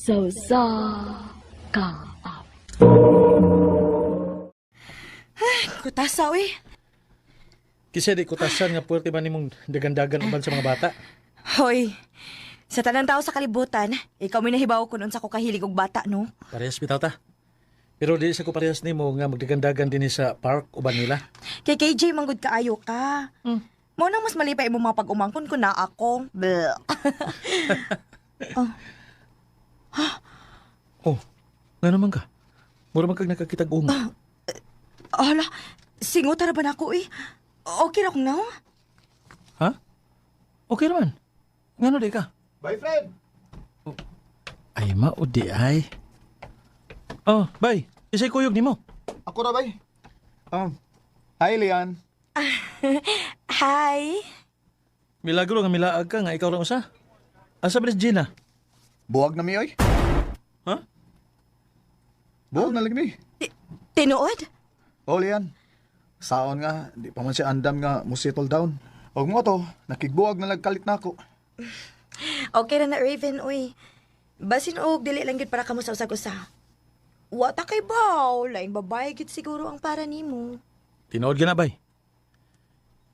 Sa usa ka awit. Kutasa, uy. Kisa di kutasan nga puwerte ba nimong dagandagan uban sa mga bata? Hoy, sa tanang tao sa kalibutan, ikaw may nahibaw ko noon sa ko kahilig og bata, no? Parehas bitaw ta. Pero di sa ko parehas nimo nga magdagandagan dinhi sa park uban nila. Kay KJ, manggod kaayo ka. Mo nang mas malipay mo mga pag-umangkon ko na ako. Bleh. Oh, nga naman ka. Mura man kag nakakitag unga. Hala, singuta na ba na ako, eh? Okay ra kong naong? Ha? Okay naman. Ngano di ka? Bye, Fred! Ay mao di ay. Oh, bay. Isay kuyog nimo. Ako ra, bay. Hi, Lian. Hi. Milagro nga milaag ka nga ikaw lang usa. Asa ba ni si Gina? Buwag na mi, oy. Ha? Buwag na lang mi. Tinuod? Oh, Lian. Saon nga, di pa man siya andam nga mo settle down. Og mo to, nakigbuwag na nagkalit na ako. Okay ra na, Raven, uy. Basin og dili lang gyud para kamo sa usag-usa. Wa ta kay baw, laing babae gyud siguro ang para nimo. Tinuod ka na, bay.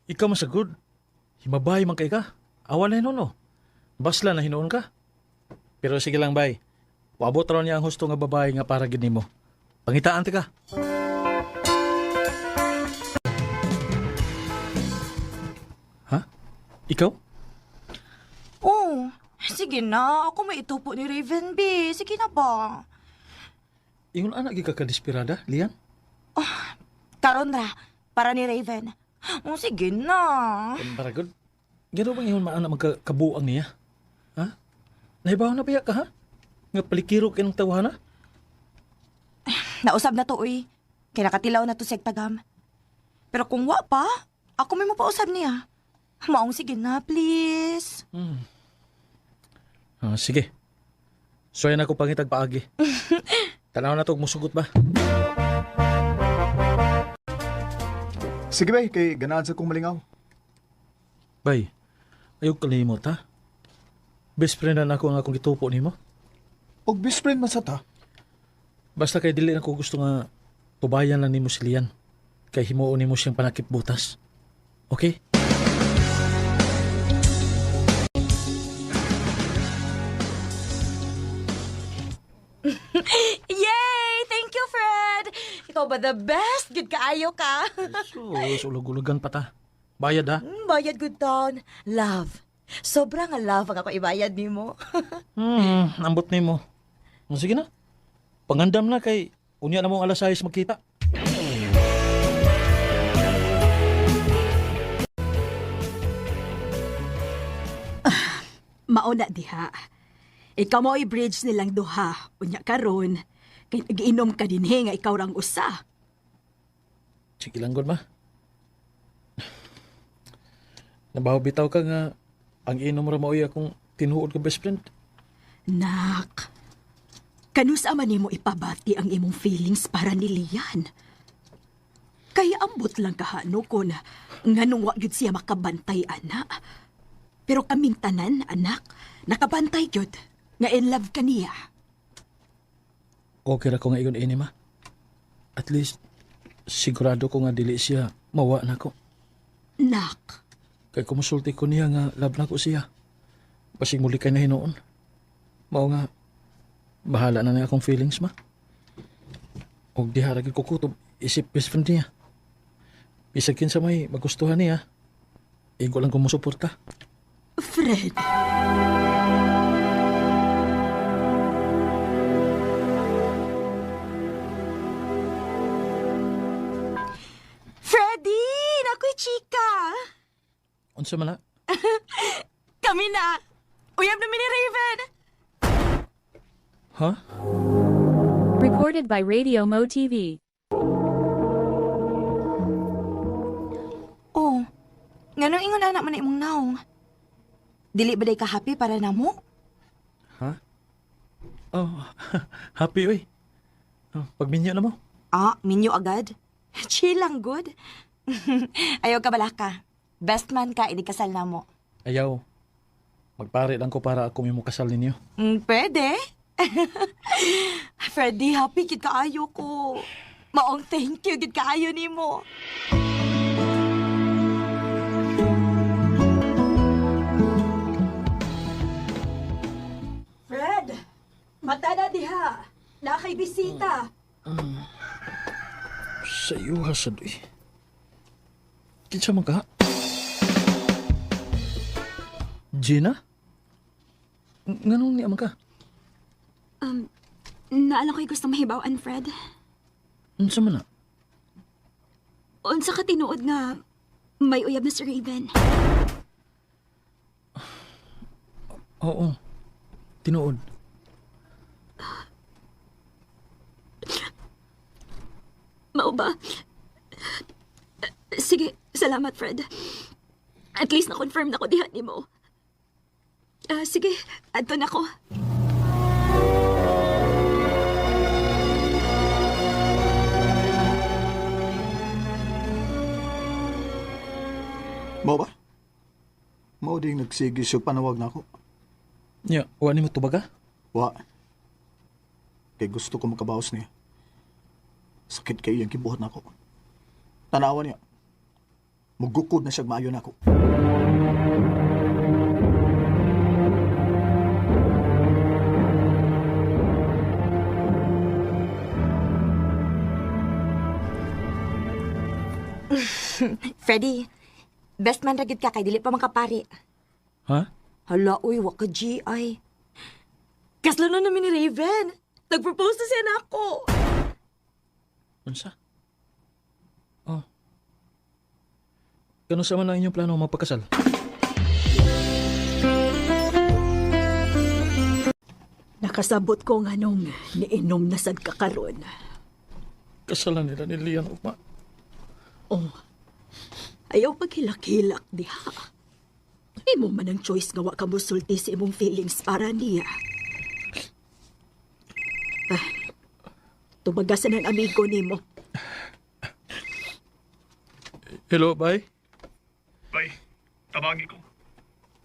Ikaw masagod. Himabay man kay ka. Awa na hinuon, oh. Basla na hinuon ka. Pero sige lang, bay. Wabot raw niya ang husto nga babae nga para gid nimo. Pangitaan ti ka. Ha? Ikaw? Oh, sige na. Ako may itupo ni Raven, B. Sige na ba? Ingon anak gid ka kadesperada, Lian? Karon ra, para ni Raven. Oh, sige na. Para gud. Gano bang ingon maana magkabuang niya? Ha? Nahibaw na biya ka ha? Nga palikiro kay ng tawhana? Nausab na to, uy. Kay nakatilaw na to siyag tagam. Pero kung wa pa, ako may mapausab niya. Maong sige na, please. Ah, sige. So yan ako pangitag paagi. Tanaw na to og musugot ba? Sige, bay, kay ganahan sa kong malingaw. Bay, ayaw kalimot ha. Best friend na ako ang akong gitupo nimo. Og best friend man sa ta. Basta kay dili na ko gusto nga tubayan lang nimo si Lian. Kay himuon nimo siyang panakip butas. Okay? Yay! Thank you, Fred! Ikaw ba the best? Good kaayo ka. Sus, ulog-ulogan pa ta. Bayad ha. Bayad good town. Love. Sobra nga love ang ako ibayad nimo. Ambot nimo. Oh, sige na. Pangandam na kay unya na mong alas 6 magkita. Mauna diha. Ikaw mo i-bridge nilang duha. Unya karon kay nagiinom ka dinhi nga ikaw rang usa. Sige lang gud ma. Nabaho bitaw ka nga ang inom ra maoy akong tinuod ka best friend. Nak. Kanus ama nimo ipabati ang imong feelings para ni Lian? Kay ambot lang kahano kon nganong wa gyud siya makabantay ana. Pero kaming tanan, anak, nakabantay gyud nga in love ka niya. Okay ra ko nga igon ini ma. At least sigurado ko nga dili siya mawa na ko. Nak, Kay kumusulti ko niya nga love na ko siya. Basig muli kay na hinuon. Mao nga bahala na niya akong feelings ma. Og diha ra gyud ko kutob isip best friend niya. Bisag kinsa may magustuhan niya. Igo lang ko mosuporta. Fred. Freddy! Nakoy chika! Unsa man na? Kami na! Uyab na mi ni Raven! Ha? Recorded by Radio Mo TV. Oh, nganong ingon anak man na imong naong? Dili ba day ka happy para namo? Ha? Oh, happy oy. Oh, pagminyo na mo. Ah, minyo agad. Chill lang, good. Ayaw ka balaka. Best man ka, inikasal na mo. Ayaw. Magpare lang ko para ako may kasal ninyo. Pwede. Freddy, happy gid kaayo ko. Maong thank you gid kaayo nimo. Fred! Mata na diha! Nakay bisita! Sa iyo hasad eh. Kinsa man ka? Gina? Nganong niya man ka? Naalang ko'y gusto mahibawan, Fred. Unsa man na? Unsa ka tinuod nga may uyab na si Raven. Oo. Tinuod. Mao ba? Sige, salamat, Fred. At least na-confirm na ko diha nimo. Ah, sige, adto na ko. Mao ba? Mao ding nagsige siya panawag na ako. Nya, wa nimo tubaga? Wa. Kay gusto ko makabawas niya. Sakit kay iyang kibuhat na ako. Tanawa niya. Mugukod na siya maayo na ako. Freddy, best man ra gid ka kay dili pa makapari. Ha? Hala, uy, wa ka GI. Kaslo na namin ni Raven. Nag-propose na siya na ako. Unsa? Oh. Kano sa man ang inyong plano magpakasal? Nakasabot ko nga nung niinom na sad ka karon. Kasalan nila ni Lian ugma. Oh. Ayaw paghilak-hilak diha. Imo man ang choice nga wa ka mosulti sa imong feelings para niya. Ah, tumagasan ang amigo nimo. Hello, bye. Bay, tabangi ko.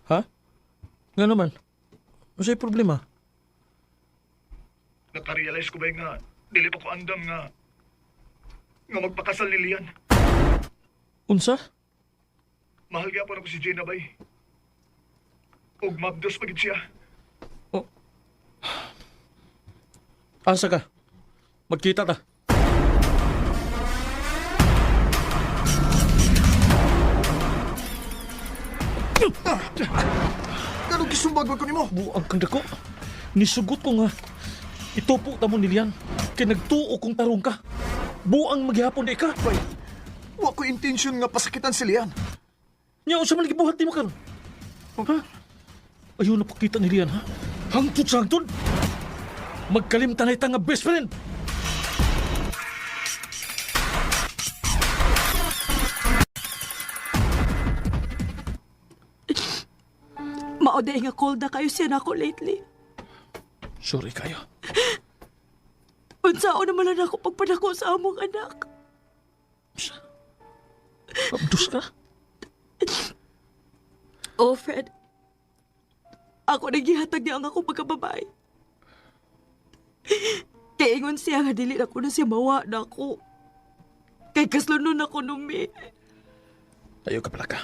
Ha? Nga naman. Unsay problema? Nakarealize ko ba nga dili pa ko andam nga magpakasal ni Lian. Unsa? Mahal gyapon ako si Gina bay. Ug mabdos pa gid siya. Oh. Asa ka? Magkita ta. Ganong gisumbag man ko nimo? Buang kang dako. Nisugot ko nga. Itupo ta mo ni Lian. Kay nagtuo kong tarong ka. Buang maghihapon di ka. Bay, wa ko intention nga pasakitan si Lian. Nya unsa man gibuhat nimo karon? Ha? Ayaw na pakita ni Lian ha. Hangtod sa hangtod. Magkalimtan na nga best friend. Mao day nga cold na kayo siya nako lately. Sorry kayo. Unsaon naman lang ako pagpadako sa among anak. Abdus ka? Oh, Fred. Ako nagihatag niya ang akong pagkababae. Kay ingon siya nga dili na ko na siya mawa na ako. Kay kaslunon ako numi. Ayaw ka pala ka.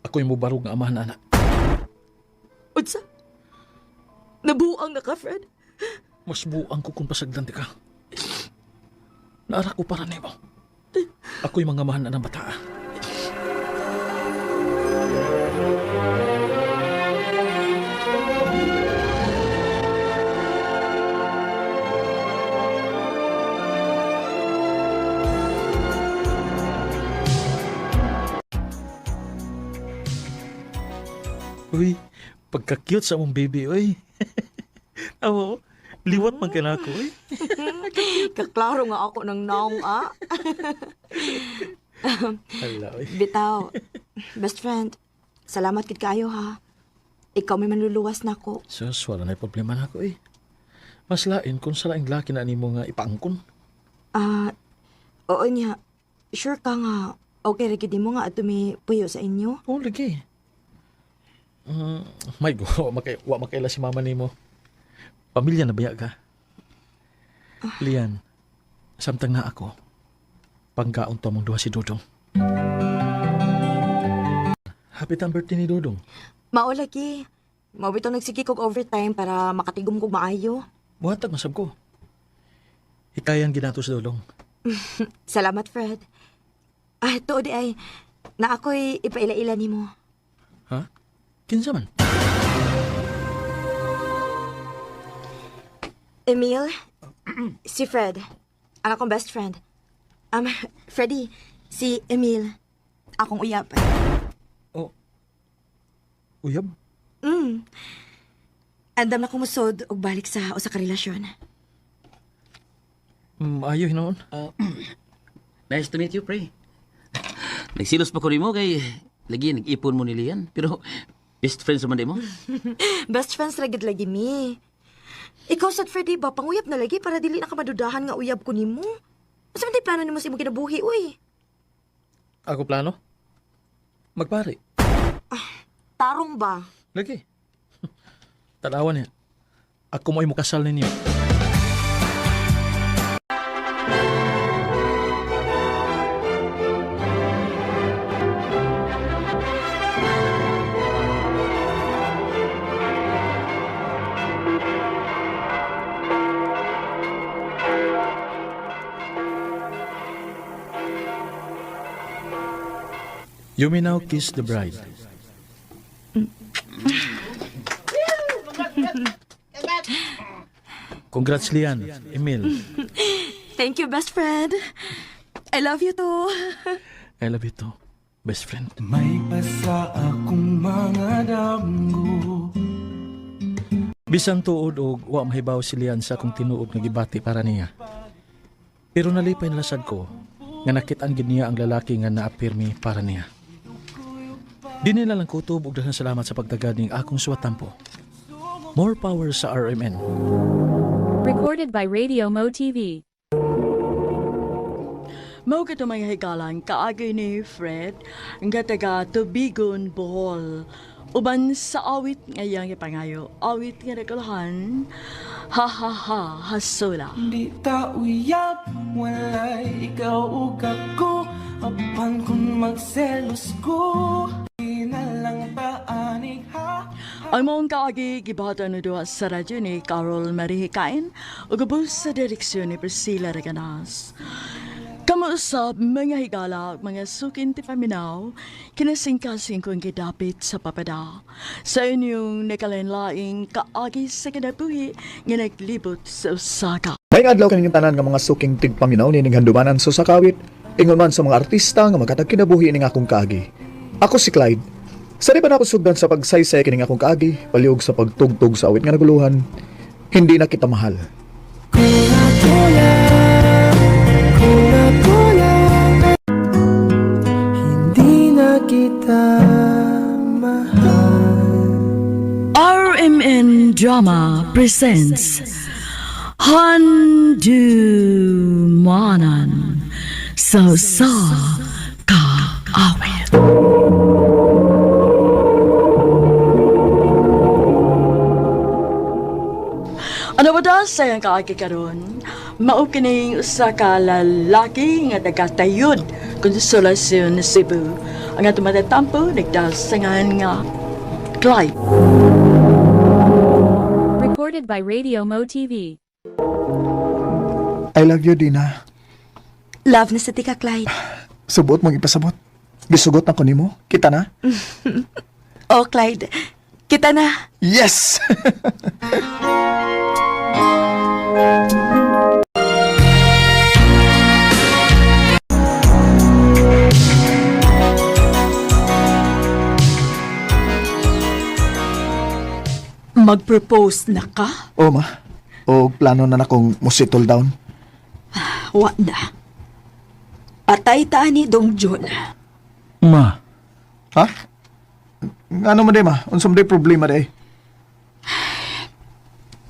Ako'y mubarog nga amahan, anak. Unsa? Nabuang na ka, Fred. Mas buang ko kung pasagdan ti ka. Naara ko para nimo. Ako'y mga mahan na ng bata. Uy, pagka-cute sa mong baby, uy. Amo, liwat man ka na ako, uy. Kaklaro nga ako ng naong, ah. Hala, uy. Bitaw, best friend, salamat kid kayo ha. Ikaw may manluluwas na ako. Sus, wala na problema na ako eh. Mas lain kung sa laing laki na nimo nga ipaangkon. Ah, oo niya. Sure ka nga, okay ra gid mo nga ato may puyo sa inyo? Oo, lagi. May go, wa makaila si mama nimo. Pamilya na baya ka? Lian, samtang na ako, panggaon to mong duha si Dodong. Happy ang birthday ni Dodong. Mao lagi. Mao bitaw nagsige kog overtime para makatigom kog maayo. Buhatag masab ko. Hikayan ginato si Dodong. Salamat, Fred. Ah, tuod di ay. Na ako'y ipaila-ila nimo. Ha? Kinsa man? Emil, si Fred. Ang akong best friend. Freddy, si Emil. Akong uyab. Oh. Uyab? Andam na kumusod og balik sa usa ka relasyon. Ayo hinoon. Nice to meet you, pre. Nagsilos pa ko nimo kay lagi nag-ipon mo ni Lian. Pero best friends man di mo. Best friends ra gid lagi mi. Ikaw sad Freddy ba panguyab na lagi para dili na ka madudahan nga uyab ko nimo. Unsa man tay plano nimo sa imong kinabuhi uy? Ako plano? Magpare. Tarong ba? Lagi. Tanawan niya. Ako mo'y mukasal ninyo. You may now kiss the bride. Congrats, Lian. Emil. Thank you, best friend. I love you too. I love you too, best friend. May pasa akong mga damgo. Bisan tuod og wa mahibaw si Lian sa akong tinuod nga gibati para niya. Pero nalipay na lasad ko nga nakit-an gid niya ang lalaki nga naapirmi para niya. Di nila lang kutob og daghang salamat sa pagtagad ning akong suwatampo. More power sa RMN. Recorded by Radio Mo TV. Mao kato mga higalan kaagi ni Fred nga taga Tubigon, Bohol. Uban sa awit nga iyang ipangayo, awit nga nagkulahan, ha ha ha hasola. Di ta uyab, walay ikaw ug ako. Apan kung magselos ko, di na lang taanig ha. Ang maong kaagi gibahatan na duha sa radyo ni Carol Marihikain ug ubos sa direksyon ni Priscilla Reganas. Kamuusap mga higala, mga sukin ti paminaw, kinasingkasing kong gidapit sa papada. Sa inyong nakalain-laing kaagi sa kinabuhi nga naglibot sa Osaka. May adlaw kaninyong tanan nga mga suking tigpaminaw nining handumanan sa sakawit, ingon man sa mga artista nga maghatag kinabuhi ning akong kaagi. Ako si Clyde. Sa di ba na ako sugdan sa pagsaysay kining akong kaagi, palihog sa pagtugtog sa awit nga naguluhan, hindi na kita mahal. Kung ako lang, kung ako lang, hindi na kita mahal. RMN Drama presents Handumanan sa sa kaawit. Ano ba da sayang kaagi karon? Mao kining usa ka lalaki nga taga-Tayud, Consolacion, Cebu. Ang atong matatampo nagdasangan nga Clyde. Recorded by Radio Mo TV. I love you, Dina. Love na sa tika, Clyde. Subot mong ipasabot. Gisugot na ko nimo. Kita na? Oh, Clyde. Kita na. Yes! Mag-propose na ka? O ma, o plano na na kong musettle down. Wa na. Patay ta ni Dong Jun. Ma, Ha? Ano man di ma? Unsa man di problema di?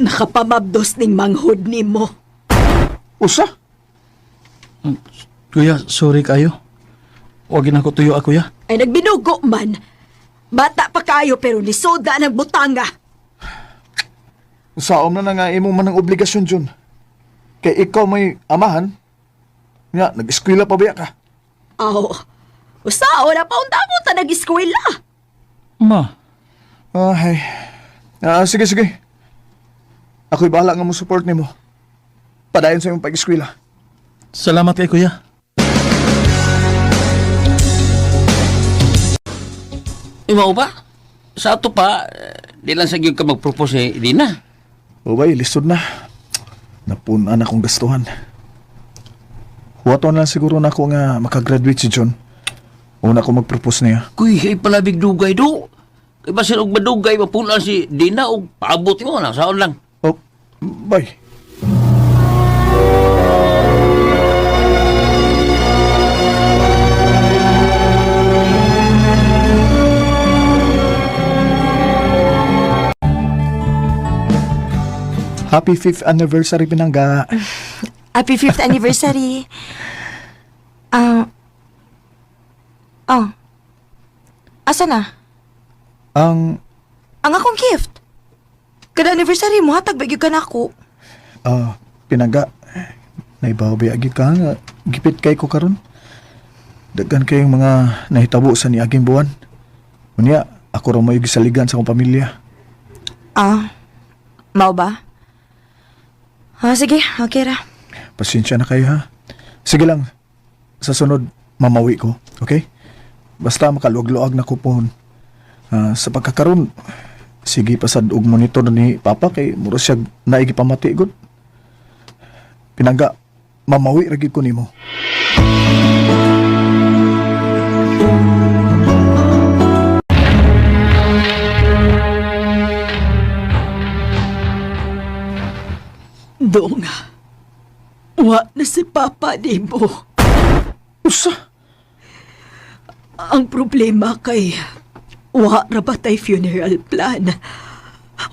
Nakapamabdos ning manghod nimo. Usa? kuya, sorry kayo. Wag na ko tuyo ako, kuya. Ay nagbinugo man. Bata pa kayo pero nisoda ng butanga. Saom na na nga imo man ang obligasyon, John. Kay ikaw may amahan. Nga, nag-eskwela pa ba ka? Aw, usa wala pa unta mo ta nag-eskwela. Ma, Ay. Ah, sige, sige. Ako'y bahala nga mo support nimo. Padayon sa imong pag-eskwela. salamat kay kuya. Imaw ba? Sa ato pa, eh, di lang sa gyud ka mag-propose eh, di na. O bay, lisod na. Napunan akong gastuhan. Huwaton lang siguro na ako nga makagraduate si John. Una ko mag-propose niya. Kuy, ay palabig dugay do. Kay basin og madugay mapunan si Dina og paabot mo na saon lang. Oh, bay. Happy 5th anniversary, Pinangga. Happy 5th anniversary. Ah. Oh. Asa na? Ang, Ang akong gift. Kada anniversary mo, hatag ba gyud ka na ako? ah, Pinangga, naibaw ba agi ka nga, gipit kay ko karon. Daghan kayong mga nahitabo sa niaging buwan. Unya, ako ra may gisaligan sa akong pamilya. Ah. Mao ba? Ah, sige, okay ra. Pasensya na kayo ha. Sige lang, sa sunod, mamawi ko, okay? Basta makaluag-luag na ko pohon. Ah, sa pagkakaroon, sige pasad og monitor ni Papa kay mura siya naigi pamati gud. Pinangga, mamawi ra gyud ko nimo. Dong, wa na si Papa nimo. Usa! Ang problema kay wa ra ba tay funeral plan?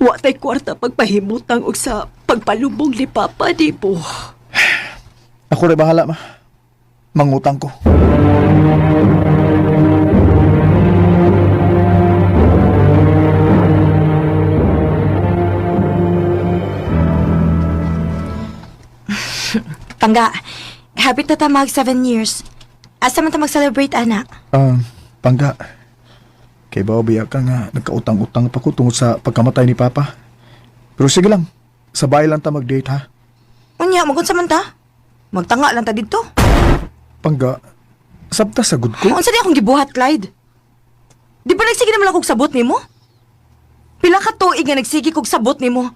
Wa tay kwarta pagpahimutang og sa pagpalubong ni Papa nimo. Ako rin bahala ma. Mangutang ko. Pangga, happy ta ta mag 7 years. Asa man ta mag-celebrate, ana? Ah, pangga. Kay ba biya ka nga nagkautang-utang pa ko tungod sa pagkamatay ni Papa. Pero sige lang, sa bahay lang ta mag-date ha. Unya, magunsa man ta? Magtanga lang ta didto. Pangga, sabta sagud ko. Unsa di akong gibuhat, Clyde? Di ba nagsige naman akong sabot nimo? Pila ka tuig nga nagsige kog sabot nimo?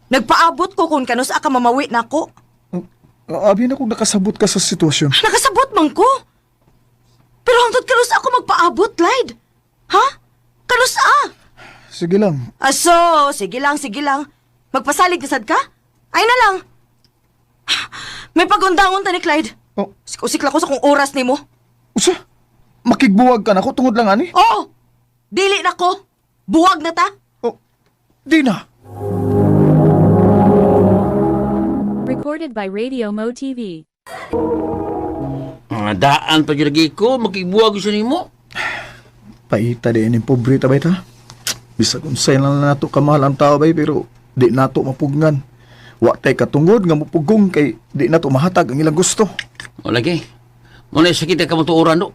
Nagpaabot ko kung kanus ka mamawi nako. Abi na kung nakasabot ka sa sitwasyon. Nakasabot man ko. Pero hangtod kanus ako magpaabot, Clyde. Ha? Kanus a? Sige lang. Aso, sige lang, sige lang. Magpasalig na sad ka? Ay na lang. May pagundangon ta ni Clyde. Oh, Usik lang ko sa kung oras nimo. usa. Makigbuwag ka na ko tungod lang ani. Oo! Dili na ko. Buwag na ta. Oh, di na. Recorded by Radio Mo TV. Mga daan pa gyud lagi ko makigbuwag sa nimo. Paita di ini pobre ta bay ta. Bisag unsay lang nato kamahal ang tao bay pero di nato mapugngan. Wa tay katungod nga mupugong kay di nato mahatag ang ilang gusto. O lagi. Mo na sakit ka tuoran do.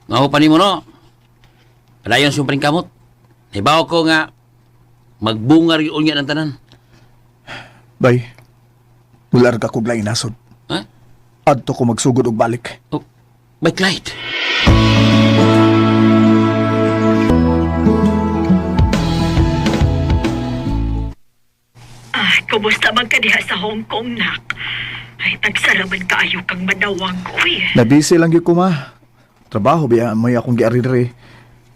Ngao pa nimo no. Padayon sa kamot. Hibaw ko nga magbunga rin unya ng tanan. Bay, wala ra ka kog laing nasod. Ha? Adto ko magsugod og balik. Oh, by Clyde. Ah, kumusta man ka diha sa Hong Kong, nak? Ay, tagsaraman kaayo kang manawag, uy. Nabisi lang gyud ko ma. Trabaho biya may akong giari diri.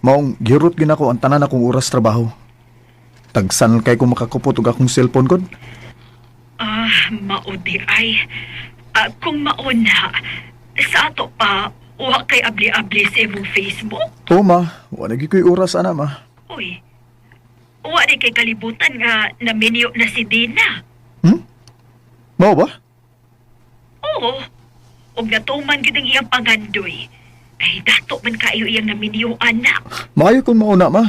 Maong girot gyud ako ang tanan akong oras trabaho. Tagsan kay ko makakupot og akong cellphone gud. Ah, mao di ay. Ah, kung mao na, sa ato pa, wa kay abli-abli sa imong Facebook? O ma, wala gyud ko'y oras ana ma. Uy, wa di kay kalibutan nga naminyo na si Dina. Hmm? Mao ba? Oo, ug natuman gyud ang iyang pangandoy. Ay, dato man kaayo iyang naminyo, anak. Maayo kung mauna ma.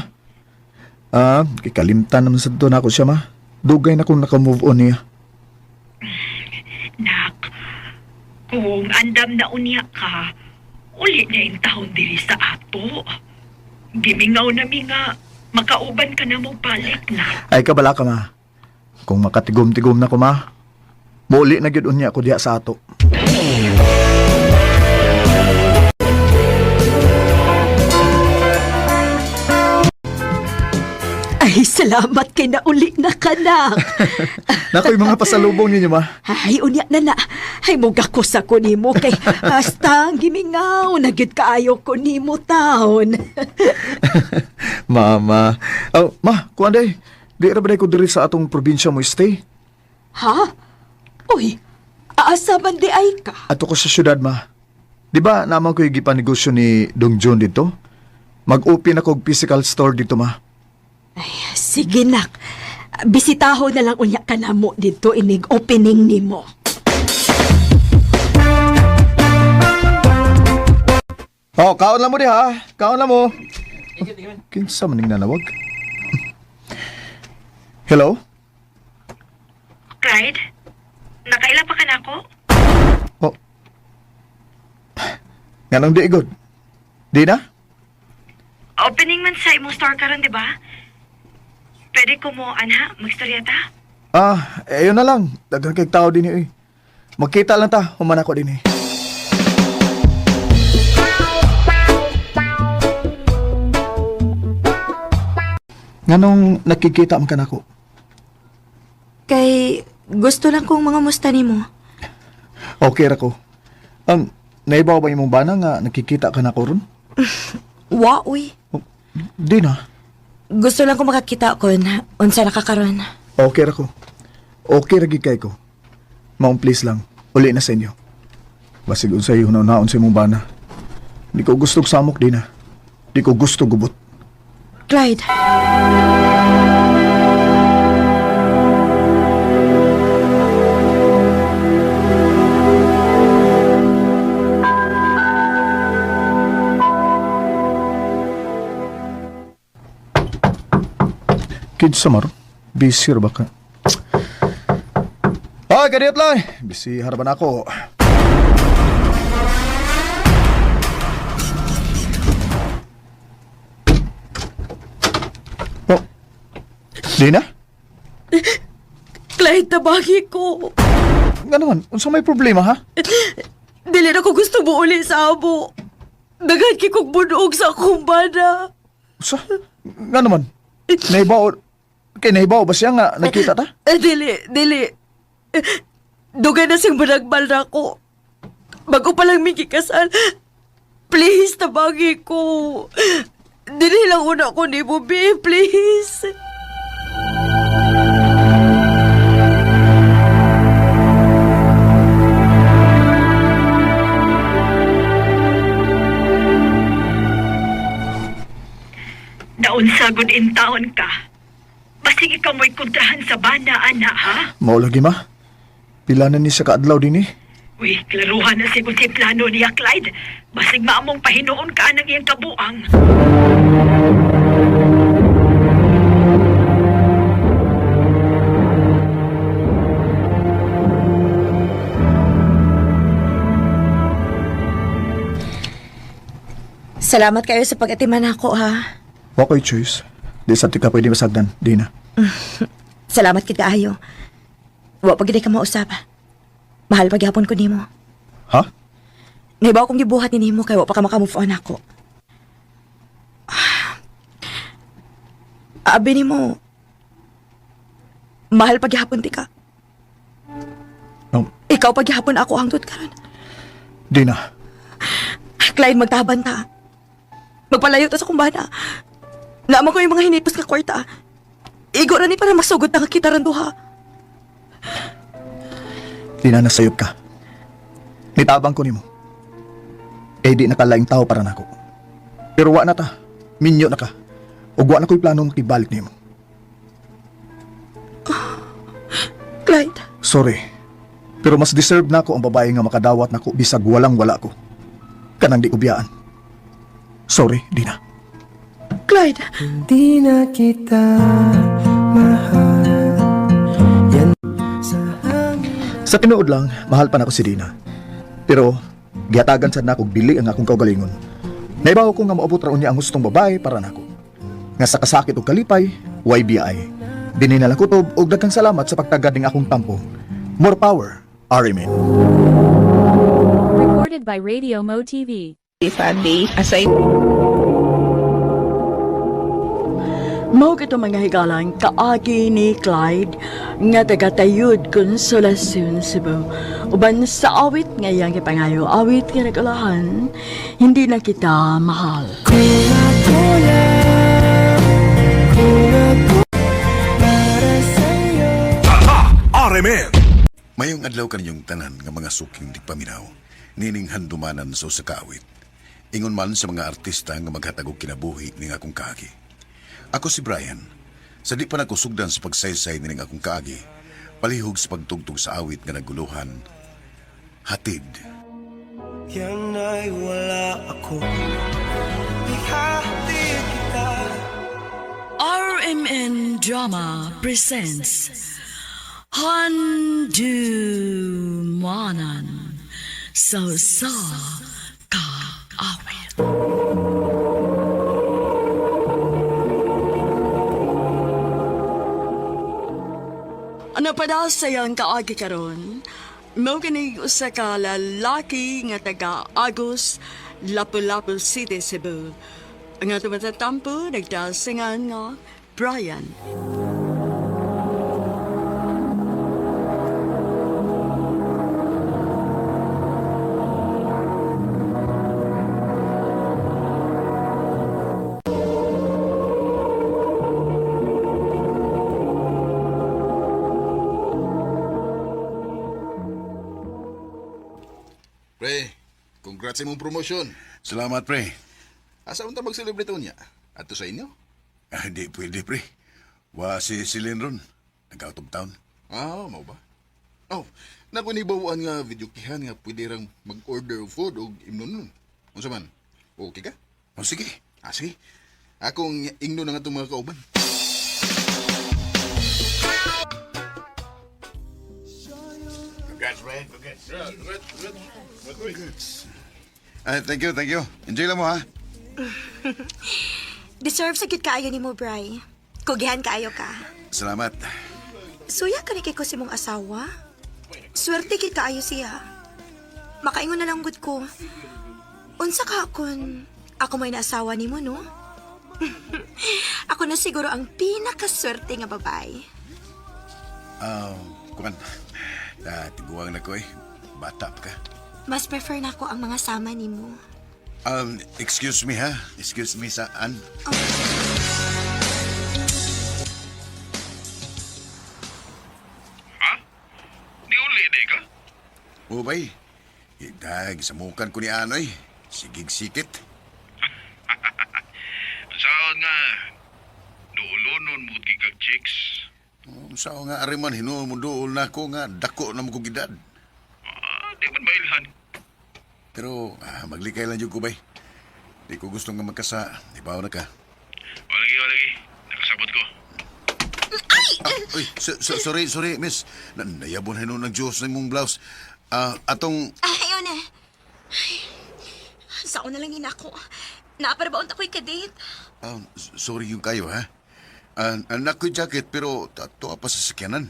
Ah, kikalimtan naman sa doon ako siya ma. Dugay na kong naka-move on niya. Nak, kung andam na unya ka, uli na yung taon diri sa ato. Gimingaw na mi nga, makauban ka na mo balik na. Ay kabala ka ma. Kung makatigom-tigom na ko ma, muli na gyud unya ko diha sa ato. Ay, salamat kay nauli na ka, nak. Nakoy mga pasalubong ninyo ma. Ay, unya na na. Ay, muga ko sa ko nimo kay hasta ang gimingaw na gyud kaayo ko nimo taon. Mama. Oh, ma, kuan day. Di ra ba day ko diri sa atong probinsya mo stay? Ha? Uy, aasa man di ay ka? Ato ko sa syudad ma. Di ba naman ko yung gipanegosyo ni Dong John dito? Mag-open ako og physical store dito ma. Ay, sige nak. Bisitaho na lang unya ka na mo dito inig opening nimo. Oh, kaon lang mo di ha. Kaon lang mo. Kinsa man ning nanawag? Hello? Clyde? Nakaila pa ka na ako? Oh. Nganong di igod? Di na? Opening man sa imong store karon, di ba? Pwede ko mo, anha, magstorya ta? Ah, eh, yun na lang. Daghang kay tao din eh. Magkita lang ta, human ako din eh. Nganong nakikita man ka nako? Kay gusto lang kong mga musta nimo. Okay ra ko. Naibaw ba imong bana nga nakikita ka nako ron? Wa, uy. Oh, di na. Gusto lang kong makakita kon unsa nakakaron. Okay ra ko. Okay ra gid kay ko. Maong please lang. Uli na sa inyo. Basig unsay hunaw-naon sa imong bana. Di ko gusto og samok di na. Di ko gusto gubot. Clyde. Kids sa maro. Busy ra ba ka? Ah, ganit lang. Busy harapan ako. Oh. Dina? Clyde, tabagi ko. Nga naman, unsa may problema ha? Dili na ko gusto mo uli sa amo. Daghan kay kong bunog sa akong bana. Unsa? Nga naman. Naibaw kay naibaw ba siya nga nagkita ta? Eh, dili, dili. Eh, dugay na siyang banagbal na ako. Bago pa lang may kikasal. Please, tabagi ko. Dili lang una ko ni Bobby, please. Naunsa gud in taon ka. Basig ikaw mo'y kontrahan sa bana, ana, ha? Mao lagi ma. Pila na ni sa kaadlaw din eh. Uy, klaruhan na siguro si plano niya, Clyde. Basig maamong pahinoon ka ng iyang kabuang. Salamat kayo sa pag-atiman ako, ha. Wa ko'y choice. Di sa tika pwede masagdan, Dina. Salamat kid kaayo. Wa pa gid ka mausap. Mahal pagyapon ko nimo. Ha? Naibaw kong gibuhat ni nimo kay wa pa ka maka-move on ako. Abi nimo. Mahal pagyapon ti ka. No, Ikaw pagyapon ako hangtod karon. Dina. Clyde, magtaban ta. Magpalayo ta sa kumbana. Naman ko yung mga hinipos nga kwarta. Igo ra ni para masugod na kita ran duha. Dina, nasayop ka. Nitabang ko nimo. Eh di nakalaing tao para nako. Pero wa na ta. Minyo na ka. Ug wa na ko'y plano makibalik nimo. Clyde, Sorry. Pero mas deserve nako ang babae nga makadawat nako bisag walang wala ko. Kanang di ko biyaan. Sorry, Dina. Clyde. Di na kita mahal. Sa tinuod lang, mahal pa nako si Dina. Pero gihatagan sad nako og dili ang akong kaugalingon. Naibaw ko nga moabot ra unya ang hustong babae para nako. Nga sa kasakit ug kalipay, YBI. Dinhi na lang kutob og daghang salamat sa pagtagad ning akong tampo. More power, RMN. Recorded by Radio Mo TV. Mao kito mga higalang kaagi ni Clyde nga taga-tayud Consolacion, Cebu. Uban sa awit nga iyang gipangayo, awit nga nagulahan, hindi na kita mahal. Kung ako lang, kung ako para sa'yo. RMN. Mayong adlaw kaninyong tanan nga mga suking digpaminaw, nining handumanan sa usa ka awit. Ingon man sa mga artista nga maghatag og kinabuhi ning akong kaagi. Ako si Brian. Sa di pa nagkusugdan sa pagsaysay nining akong kaagi, palihog sa pagtugtog sa awit nga naguluhan, hatid. Yan ay wala ako. Ihatid kita. RMN Drama presents Handumanan sa sa kaawit. Ano pa daw sayang kaagi karon? Mao kini usa ka lalaki nga taga Agos, Lapu-Lapu City, Cebu. Ang ato matatampo, nagdasingan nga Brian. Pre, congrats sa imong promotion. Salamat, pre. Asa unta mag-celebrate unya? Adto sa inyo? Ah, di pwede, pre. Wa si Celine ron. Nag-out of town. Ah, mao ba? Oh, nako ni bawaan nga video kihan nga pwede rang mag-order og food og imnon nun. Unsa man? Okay ka? O sige. Ah, sige. Akong ingnon ang atong mga kauban. Congrats, pre. Congrats. Congrats. Ay, thank you, thank you. Enjoy lang mo, ha? Deserve sa gyud kaayo nimo, Bri. Kugihan kaayo ka. Salamat. Suya ka ni kay ko si mong asawa. Swerte kay kaayo siya. Makaingon na lang gud ko. Unsa ka kun ako may naasawa nimo, no? Ako na siguro ang pinakaswerte nga babae. Ah, kuan. Ah, tiguang na ko eh. Bata pa ka. Mas prefer na ako ang mga sama nimo. Excuse me ha. Excuse me saan? Di uli di ka? O bay. Idag, samukan ko ni Anoy. Sigig sikit. Saan nga duulonon mo kag chicks? Sao nga ariman hinuon mo duol na ko nga dako na mo kong edad. Ah, di man mailhan. Pero maglikay lang jud ko bay. Di ko gusto nga magkasa. Ibaw na ka. Walagi, walagi. Nakasabot ko. Ah, uy, sorry, sorry, miss. Nayabon hinuon ng Diyos na imong blouse. Ah, atong Ayaw na. Ay, sa una lang ako. Naaparabaon ako'y kadate. Ah, sorry yung kayo, ha? Ah, anak ko yung jacket, pero tuwa pa sa sakyanan.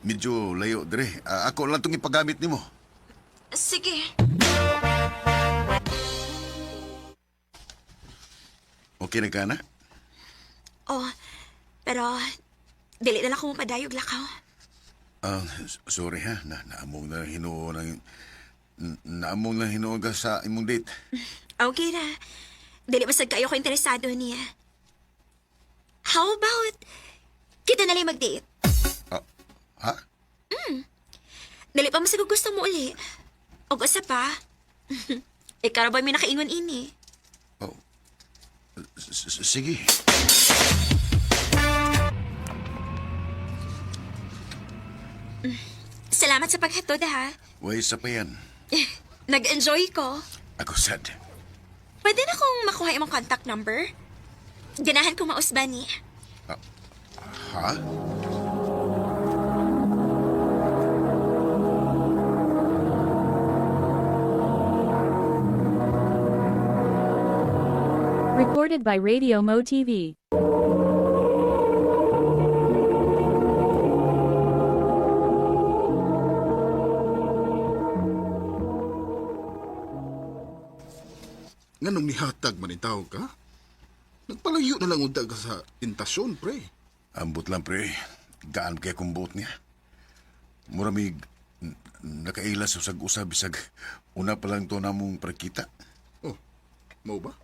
Medyo layo, dire. Ah, ako lang itong ipagamit nimo. Sige. Okay na ka na? Oh, pero dili na lang ko mapadayog lakaw. Ah, sorry ha. Naamong na hinuon ng... Naamong na hinuon ka sa imong date. Okay ra. Dili basag kayo ko interesado niya. How about kita na lang mag-date? Ah, ha? Dili pa masag gusto mo uli. Og usa pa. Ikaw ra ba may nakaingon ini? Oh. Sige. Salamat sa paghatod ha. Way sa pa yan. Nag-enjoy ko. Ako sad. Pwede na kong makuha imong contact number? Ganahan ko mausban ni. Ha? Recorded by Radio Mo TV. Nganong nihatag man itaw ka? Nagpalayo na lang unta ka sa tentasyon, pre. Ambot lang, pre. Gaan kay kong buot niya. Muramig, nakaila sa usag-usab bisag una pa lang to namong pagkita. Oh, mau ba?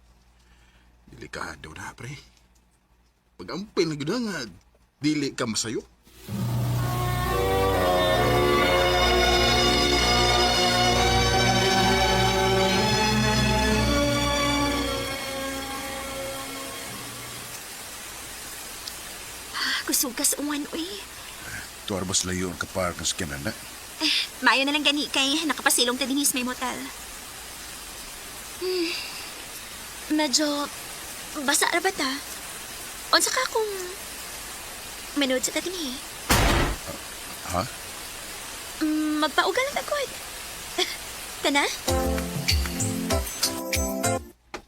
Delikado na, pre. Pag-ampil na gyud nga, dili ka masayo. Kusog ka sa uwan, uy. Tuwar bas layo ang kapark ng sakyanan na. Eh, maayo na lang gani kay nakapasilong ta dinhi sa may motel. Medyo basa ra ba ta? Unsa ka kung manood sa ta dinhi? Ha? Magpauga lang agad. Tana?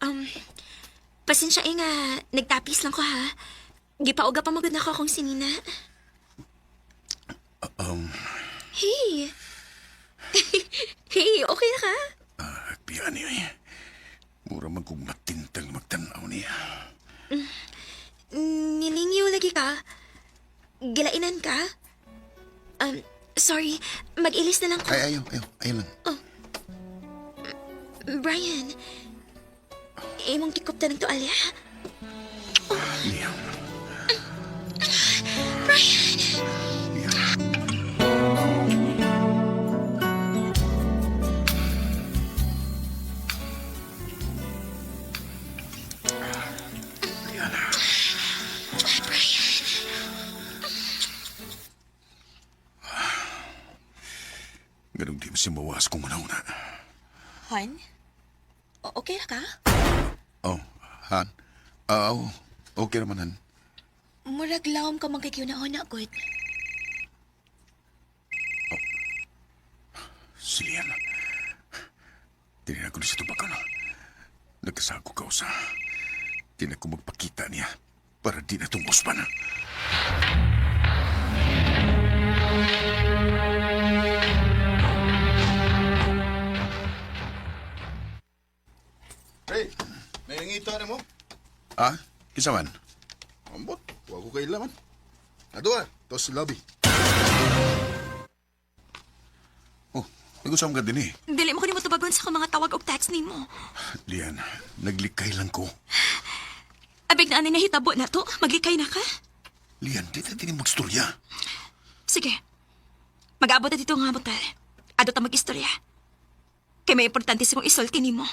Um, pasensya eh nga, nagtapis lang ko ha. Gipauga pa magod na ako akong sinina. Hey! Hey, okay na ka? Agbiya niyo eh. Mura man kong matintang magtanaw niya. Nilingyo lagi ka? Gilainan ka? Sorry, mag-ilis na lang ko. Ay, ayaw, ayaw, ayaw lang. Brian, imong kikop ta ng tuwalya. Liam. Brian! Ganong di mo siya mawas kung una-una. Juan? Okay ra ka? Oh, Han. Ah, oh, okay naman, Han. Murag lawom ka magkakiuna-una, good. Si Lian. Tinina ko na siya tubakan. Nagkasago ka usa. Di na ko magpakita niya para di na itong uspan. Pre, may nangita na mo? Ah, kisa man? Ambot, wa ko kailaman. Ato ah, to sa lobby. Oh, nag-usam ka din eh. Dili mo ko nimo tubagon sa akong mga tawag og text nimo. Lian, naglikay lang ko. Abig na ani nahitabo na to, maglikay na ka. Lian, di na din magstorya. Sige. Mag-abot na dito nga motel. Ado ta mag-istorya. Kay may importante sa kong isulti nimo.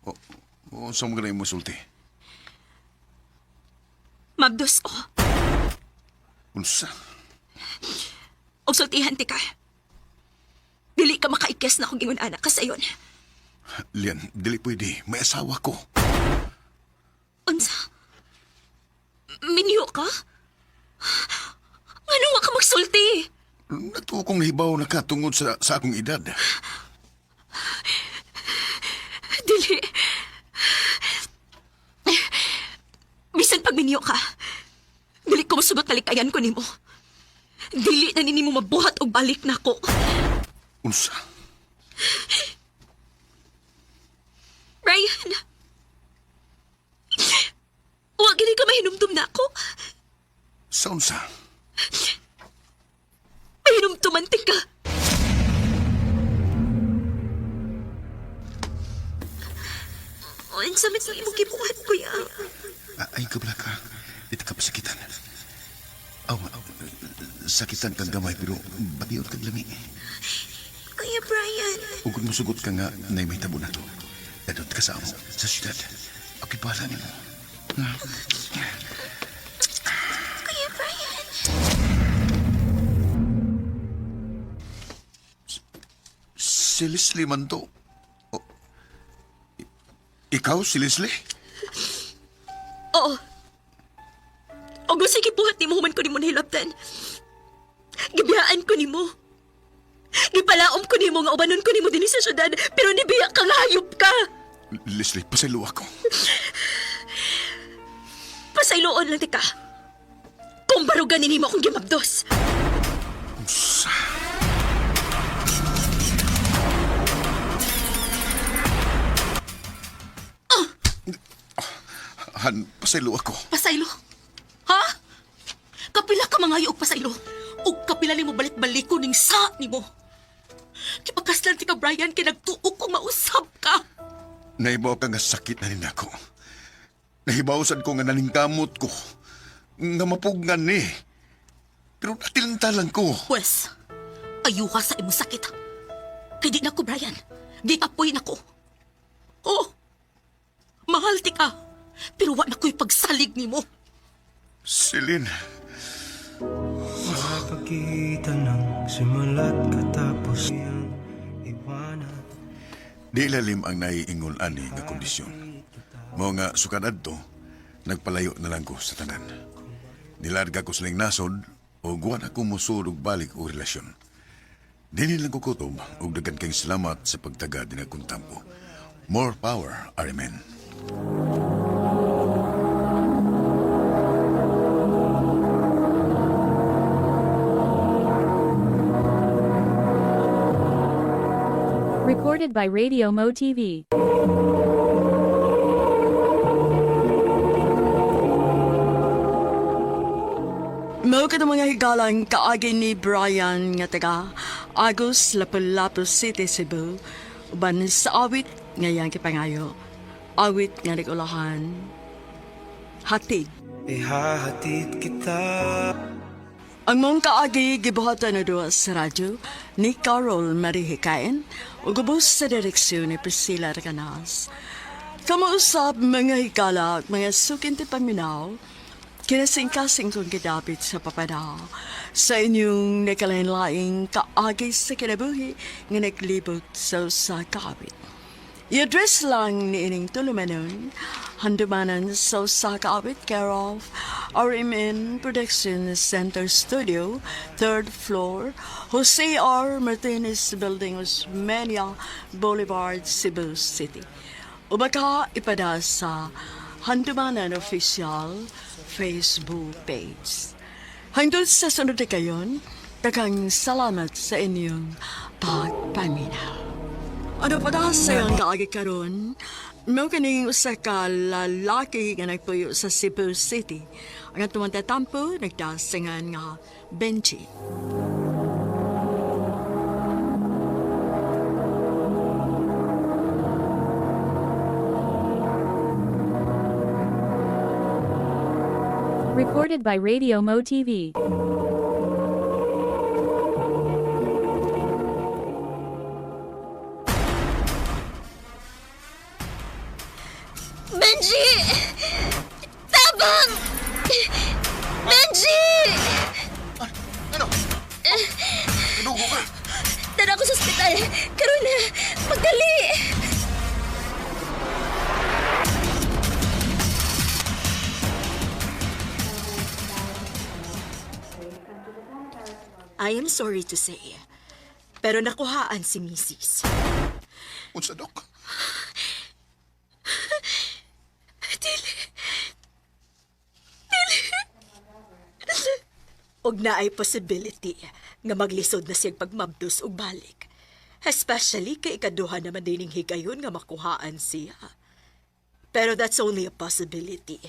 Oh, oh, saan mo ganun mo sulti? Mabdos ko. Unsa? Og sultihan ti ka. Dili ka makaikes na kung ingon anak ka sayon. Lian, dili pwede. May asawa ko. Unsa? Minyo ka? Ngano wa ka magsulti? Natuwa kong nahibaw na ka tungod sa akong edad. Dili. Bisan pag minyo ka, dili ko mosugot talikayan ko nimo. Dili na nimo mabuhat og balik nako. Unsa? Ryan! Wa gini ka mahinumdum na ako. Sa unsa? Mahinumduman ka. Unsa man sa imong gibuhat, kuya? Ah, ay, kabla ka. Ito ka pasakitan. Aw, sakitan kang gamay pero batiyon kag lami. Kuya Brian, Ug kung musugot ka nga na may tabo na to. Dadot ka sa amo, sa syudad. Ako'y bahala nimo. Kuya Brian. Si Leslie man to. Oh, ikaw, si Leslie? Oo. Og sige buhat nimo human ko nimo nahilabtan. Gibiyaan ko nimo. Gipalaom ko nimo nga ubanon ko nimo dinhi sa syudad, pero nibiya ka nga hayop ka. Leslie, pasaylo ako. Pasayloon lang tika. Kung barugan nimo akong gimabdos. Unsa? Han, pasaylo ako. Pasaylo? Ha? Kapila ka mangayo og pasaylo. Og kapila nimo balik-baliko ning sa nimo. Kipakaslan ti ka Brian kay nagtuok kong mausab ka. Nahibaw ka nga sakit na rin ako. Nahibaw sad ko nga naningkamot ko. Nga mapugnan ni. Pero natilanta lang ko. Pwes, ayuha sa imong sakit. Kay di na ko, Brian. Gikapoy na ko. Oh, mahal ti ka. Pero wa na ko'y pagsalig nimo. Celine. Sa pagitan ng simula't katapos iwanan. Di lalim ang naiingon ani nga kondisyon. Mao nga sukad adto, nagpalayo na lang ko sa tanan. Nilarga ko sa nasod o guwan ako musud og balik og relasyon. Dili lang ko kutob og daghan kayong salamat sa pagtaga din akong tampo. More power, RMN. Recorded by Radio Mo TV. Mao ka mga higalang kaagi ni Brian nga taga Agus, Lapu-Lapu City, Cebu. Uban sa awit nga iyang kipangayo. Awit nga nagulahan. Hatid. Ihahatid kita. Ang mong kaagi gibuhatan na duwa sa radyo ni Carol Marihikain ug ubos sa direksyon ni Priscilla Recanas. Kamausap mga higala at mga sukin ti paminaw, kinasingkasing kong gidapit sa papada sa inyong nakalain-laing kaagi sa kinabuhi nga naglibot sa usa ka awit. I-address lang ni ining tulumanon, handumanan sa usa ka awit care of RMN Production Center Studio, third floor, Jose R. Martinez Building, Osmeña Boulevard, Cebu City. O baka ipada sa Handumanan Official Facebook page. Hangtod sa sunod na kayon, daghang salamat sa inyong pagpaminaw. Ano pa da sa iyong kaagi karon? Mao kaning usa ka lalaki nga nagpuyo sa Cebu City. Ang atong tatampo nagdasingan nga Benji. Recorded by Radio Mo TV. Benji! Tabang! Benji! Ano? Inugo ka? Dara ko sa ospital. Karon na, magdali! I am sorry to say, pero nakuhaan si Mrs. Unsa, Dok? Dili. Dili. Og naay possibility nga maglisod na siyang pagmabdos og balik. Especially kay ikaduha naman dining higayon nga makuhaan siya. Pero that's only a possibility.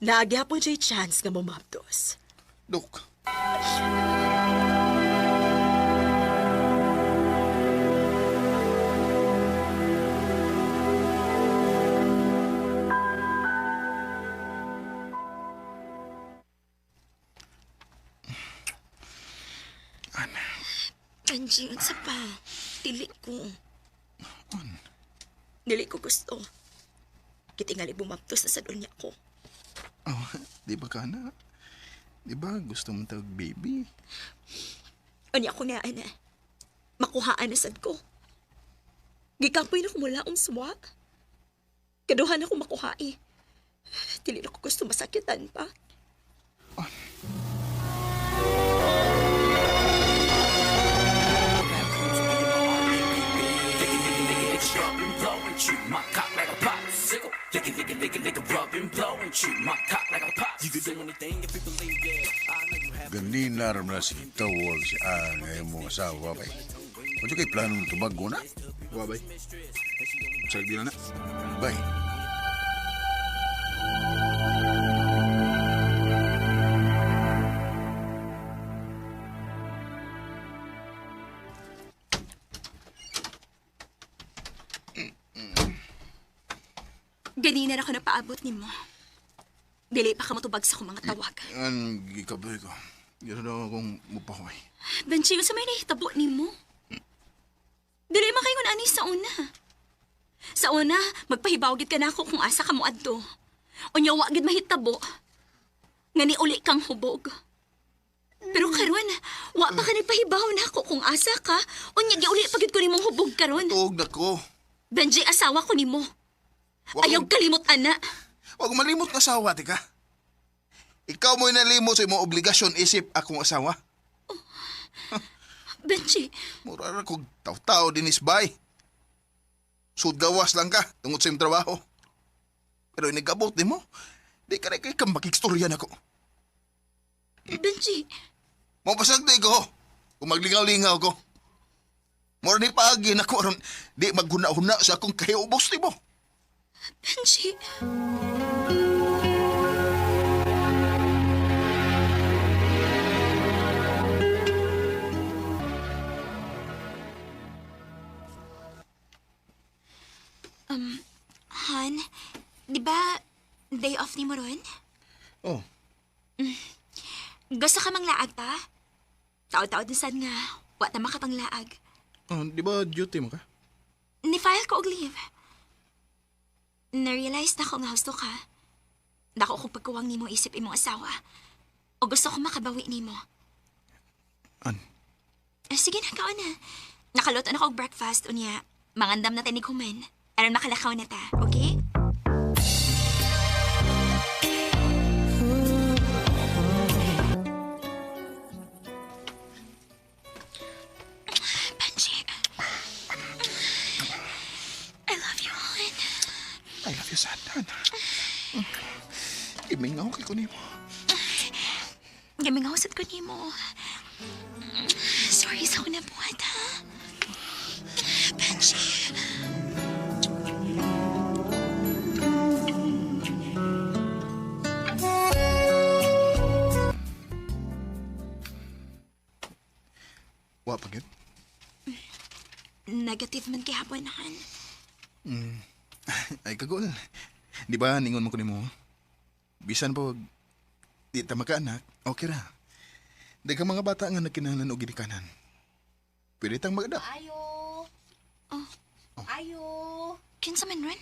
Naagyapon siya'y chance nga mumabdos. Dok, Angie, unsa pa? Dili ko. Dili ko gusto. Kitingali bumabtos na sa dunya ko. Oh, di ba ka na? Di ba gusto mong tawag baby? Unya ko nga, ana. Makuhaan na sad ko. Gikapoy na ko mula ang suwa. Kaduhan ako makuha eh. Dili na ko gusto masakitan pa. Ganina ram na si tawag si Ann nga imong asawa bay. Unsa kay planong tubago na? Wa bay. Sa na na. Bay. Ganina na ako napaabot nimo. Dili pa ka motubag sa akong mga tawag. An gikaboy ko. Gano'n daw akong mupahoy. Benji, unsa may nahitabo nimo? Dili makaingon ani sa una. Sa una, magpahibaw gid ka nako kung asa ka moadto. Unya wa gid mahitabo. Nga ni uli kang hubog. Pero karon, wa pa ka nagpahibaw nako kung asa ka. Unya giuli pa gid ko nimong hubog karon. Tuog na ko. Benji, asawa ko nimo. Ayaw kalimot ana. Wag malimot ng asawa, tika. Ikaw mo'y nalimot sa imong obligasyon isip akong asawa. Oh. Benji. Mura ra kog taw-tao dinis bay. Sudgawas lang ka tungod sa imong trabaho. Pero inigabot nimo, di ka na kay ka makikstorya nako. Benji. Mopasag di ko. Kung maglingaw-lingaw ko. Mura ni paagi nako aron di maghuna-huna sa akong kahiubos nimo. Benji. Han, di ba day off ni mo ron? Oh. Gusto ka mang laag ta? Tao-tao din sad nga, wa ta makapanglaag. Oh, di ba duty mo ka? Ni-file ko og leave. Na-realize na ko nga husto ka. Dako kong pagkuwang nimo isip imong asawa. O gusto ko makabawi nimo. An? Eh, sige na, kaon na. Nakaluto na ko og breakfast, unya. Mangandam na tinig human. Aron makalakaw na ta, okay? Benji. I love you, Hon. I love you, Satan. Imingaw kay ko nimo. Gimingaw sad ko nimo. Sorry sa akong nabuhat, ha? Benji. Wa pa gyud. Negative man kay hapon, Han. Ay kagol. Di ba ningon mo ko nimo? Bisan po di ta makaanak, okay ra. Di ka mga bata nga nagkinahanglan og ginikanan. Pwede tang mag-adapt. Ayo. Oh. Ayo. Kinsa man ron?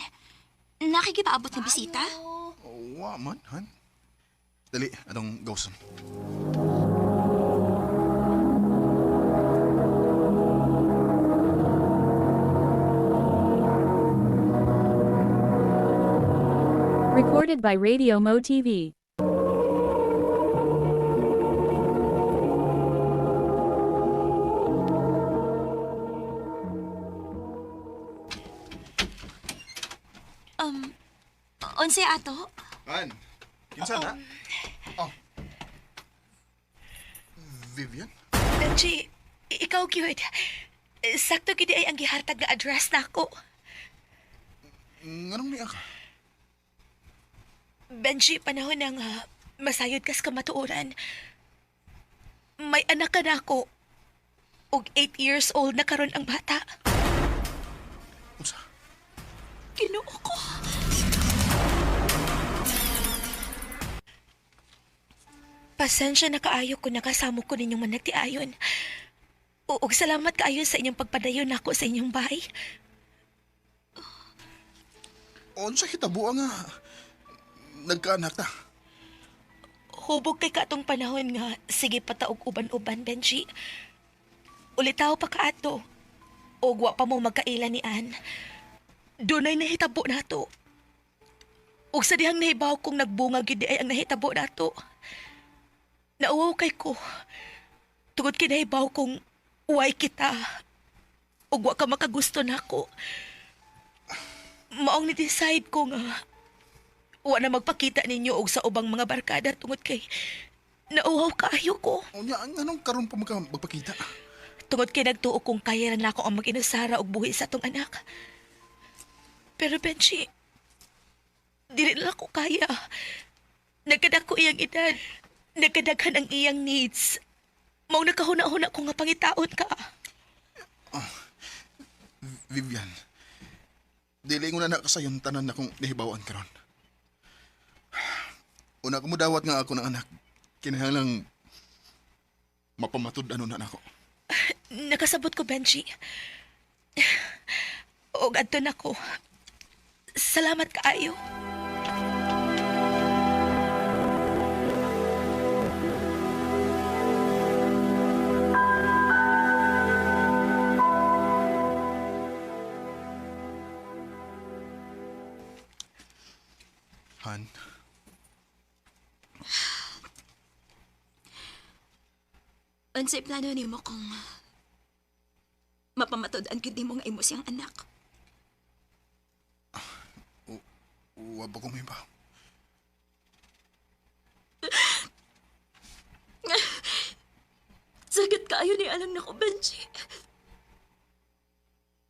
Nakikipaabot ng bisita? Oh, wa man, han. Dali, atong gawson. Recorded by Radio Mo TV. Unsay ato? Han, kinsa na? Oh. Vivian? Benji, ikaw gyud. Sakto gid ay ang gihatag nga address nako. Nganong niya ka? Benji, panahon na nga masayod kas kamatuoran. May anak ka na ako. Og 8 years old na karon ang bata. Unsa? Ginoo ko. Pasensya na kaayo kung nakasamo ko ninyong managtiayon. Ug salamat kaayo sa inyong pagpadayon nako sa inyong bahay. Unsa hitabo nga nagkaanak ta? Hubog kay kaatong panahon nga sige pataog uban-uban, Benji. Ulitaw pa kaato. Og wa pa mo magkaila ni Ann. Dunay nahitabo nato. Ug sa dihang nahibaw kong nagbunga gyud ay ang nahitabo nato. Nauwaw kay ko. Tungod kay nahibaw kong uway kita. Ug wa ka makagusto nako. Maong ni-decide ko nga wa na magpakita ninyo og sa ubang mga barkada tungod kay nauhaw kaayo ko. Unya, anong karon pa magpakita? Tungod kay nagtuo kong kaya na nako ang mag-inasara og buhi sa atong anak. Pero Benji, dili na ko kaya. Nagkadako iyang edad. Nagkadaghan ang iyang needs. Mao nakahuna-huna ko nga pangitaon ka. Vivian, dili ko na nakasayon tanan na kong nahibawan karon. Una ko mudawat nga ako ng anak, kinahanglang mapamatud-ano na nako. Nakasabot ko, Benji. Og adto na ko. Salamat kaayo. Han, Unsay plano nimo kung mapamatud-an gyud nimo nga imo siyang anak? wa ba ko may ba? Sakit kaayo ni alang nako, Benji.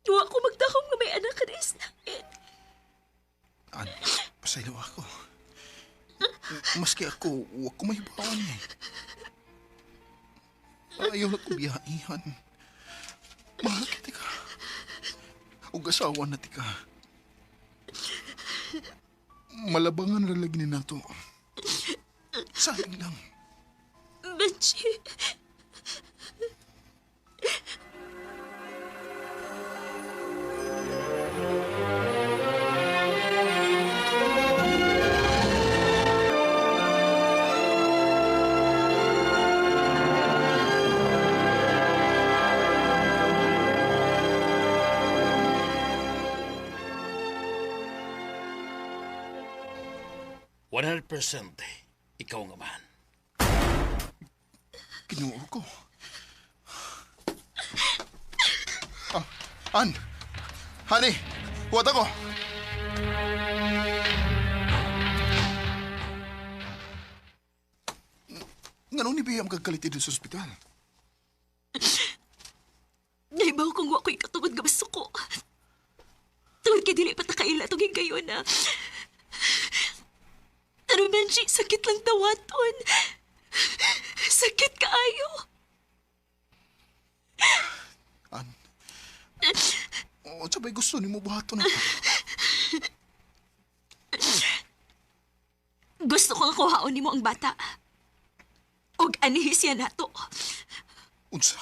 Wa ko magtakom nga may anak ka na islain. An, pasaylo ako. Maski ako, wa ko mahibawan eh. Ayaw na ko biyaihan. Mahal kita ka. Ug asawa na tika. Malabangan ra lagi ni nato. Sayang lang. Benji. Percent ikaw nga man. Kinuo ko. Ah, An! Honey! Huwat ako! Nganong ni Bea magkagalit dito sa ospital? Naibaw kong wa ko'y katungod nga masuko. Tungod kay dili pa ta kaila tungin kayo na. Pero Benji, sakit lang tawaton. Sakit kaayo. An? O, sabay gusto ni mo buhaton ako. Gusto ko nga kuhaon nimo ang bata. Og anihi siya nato. Unsa?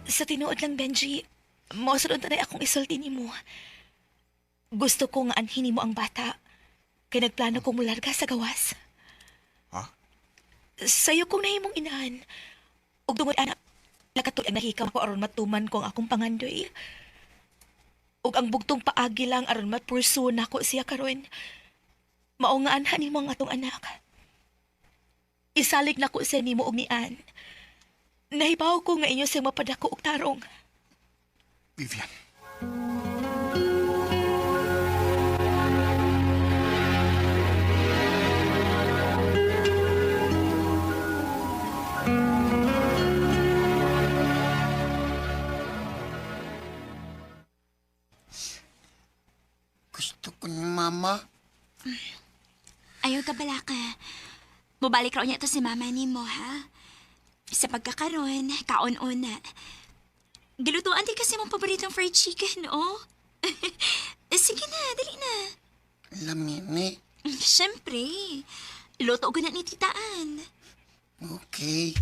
Sa tinuod lang, Benji, mao sa tanay akong isulti nimo. Gusto ko nga anhin nimo ang bata. Kay nagplano kong mularga sa gawas. Ha? Sayo kong nahimong inahan. Ug tungod ana, nakatuig ang nahikaw ko aron matuman ko ang akong pangandoy. Ug ang bugtong paagi lang aron ma-pursue nako siya karon. Mao nga anhan nimo ang atong anak. Isalig nako siya nimo og ni Ann. Nahibaw ko nga inyo siyang mapadako og tarong. Vivian. Gusto ko ni Mama. Ayaw ka balaka. Mubalik raw niya to si mama nimo, ha? Sa pagkakaroon, kaon-una. Gilutuan di kasi mong paboritong fried chicken, oh. Sige na, dali na. Lamini. Siyempre. Luto ko na ni Tita Ann. Okay.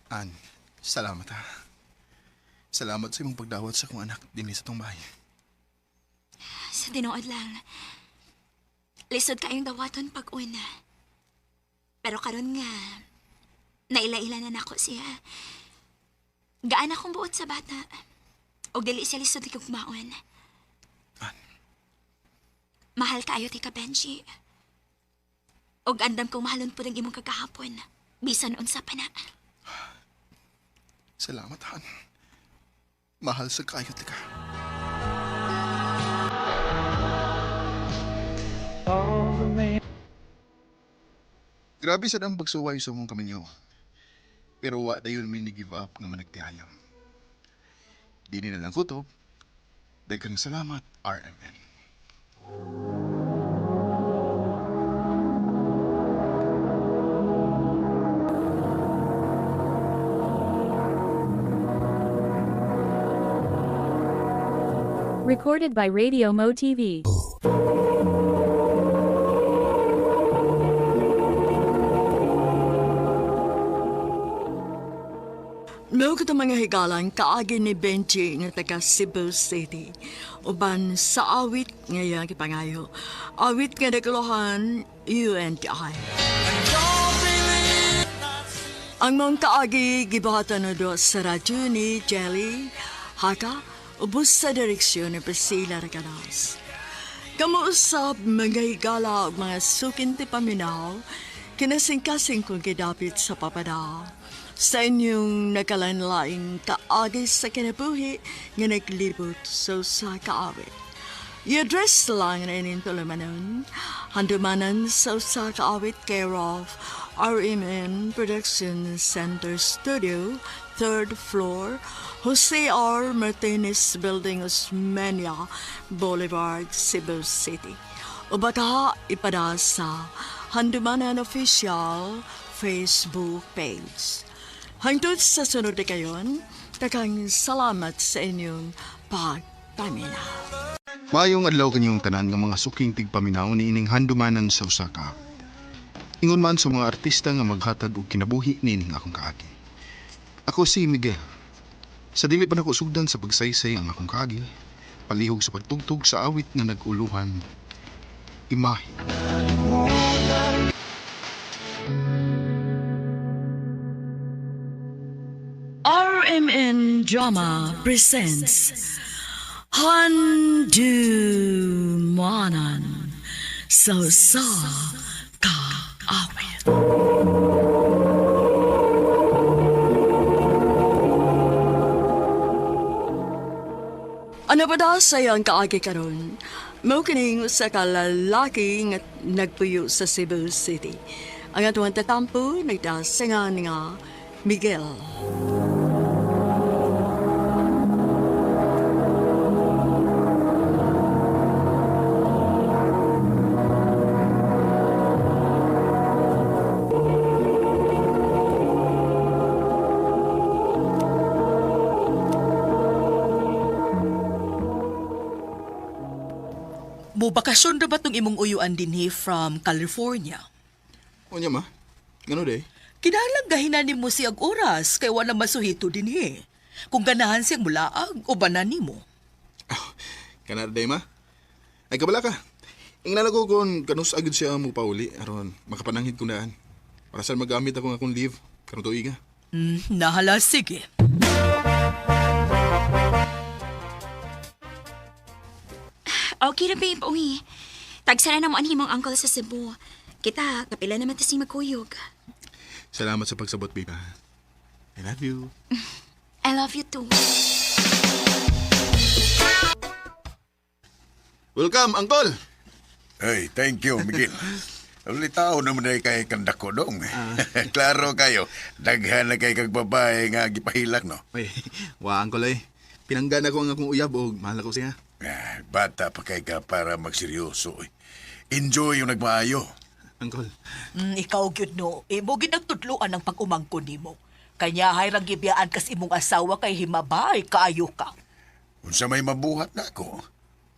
An, salamat ha. Salamat sa imong pagdawat sa akong anak dinhi sa tong bahay. Sa tinuod lang. Lisod kayong dawaton pag una. Pero karon nga, naila-ila na nako siya. Gaan akong buot sa bata. Og dili siya lisod kog maon. An, Mahal kaayo ti ka, Benji. Og andam kong mahalon po ng imong kagahapon. Bisan unsa pa na. Salamat, Han. Mahal sa kayot ka. Grabe sad ang pagsuway sa mong kaminyo. Pero wa dayon mi ni give up nga managtihayam. Dini na lang kutob. Daghang salamat, RMN. Recorded by Radio Mo TV. Mao kato mga higalan kaagi ni Benji nga taga Cebu City. Uban sa awit nga iyang gipangayo. Awit nga naguluhan, you and I. Ang mga kaagi gibuhatan na do sa radyo ni Jelly Haka, ubos sa direksyon ni Priscilla Reganas. Kamuusap mga higala ug mga sukin ti paminaw, kinasingkasing kong gidapit sa papada. Sa inyong nakalanlaing kaagi sa kinabuhi nga naglibot sa usa ka awit. I-address lang na ining tulumanon, handumanan sa usa ka awit care of RMN Production Center Studio, 3rd floor, Jose R. Martinez Building, Osmeña Boulevard, Cebu City. O baka ipada sa Handumanan Official Facebook page. Hangtod sa sunod na kayon, takang salamat sa inyong pagpaminaw. Maayong adlaw kanyong tanan nga mga suking tigpaminaw niining handumanan sa usa ka awit. Ingon man sa mga artista nga maghatag og kinabuhi niining akong kaagi. Ako si Miguel. Sa dili pa nako sugdan sa pagsaysay ang akong kaagi, palihog sa pagtugtog sa awit nga nag-uluhan, Imahe. RMN Drama presents Handumanan sa usa ka awit. Ano ba daw sa iyang kaagi karon? Mao kining usa ka lalaki nga nagpuyo sa Cebu City. Ang atuang tatampo nagdasingan nga Miguel. Mo bakasyon ra ba tong imong uyuan dinhi from California? Unya ma, ngano day? Kinahanglan gahinan nimo siyag oras kay wala masuhito dinhi. Kung ganahan siyang mulaag o banan nimo. Kana day ma. Ay kabala ka. Ingnan ako kung kanus agad siya mo pauli aron makapananghid ko daan. Para sa magamit ako ng akong leave karon tuiga. Nahala sige. Okay ra, babe. Uy. Tagsara na mo ang himong uncle sa Cebu. Kita, kapila naman ta sing magkuyog. Salamat sa pagsabot, babe. Ha. I love you. I love you too. Welcome, Uncle. Hey, thank you, Miguel. Ulitaw naman ay kay kandako dong. Klaro kayo, daghan na kay kag babae nga gipahilak, no? Ay, wa Uncle ay. Pinanggan ako ang akong uyab og mahal ako siya. Ah, bata pa kay ka para magseryoso. Eh. Enjoy yung nagmaayo. Uncle. Ikaw gyud no, imo ginagtudloan ang pag-umangkon nimo. Kanya hay rang gibiyaan kas imong asawa kay himabay kaayo ka. Unsa may mabuhat na ako.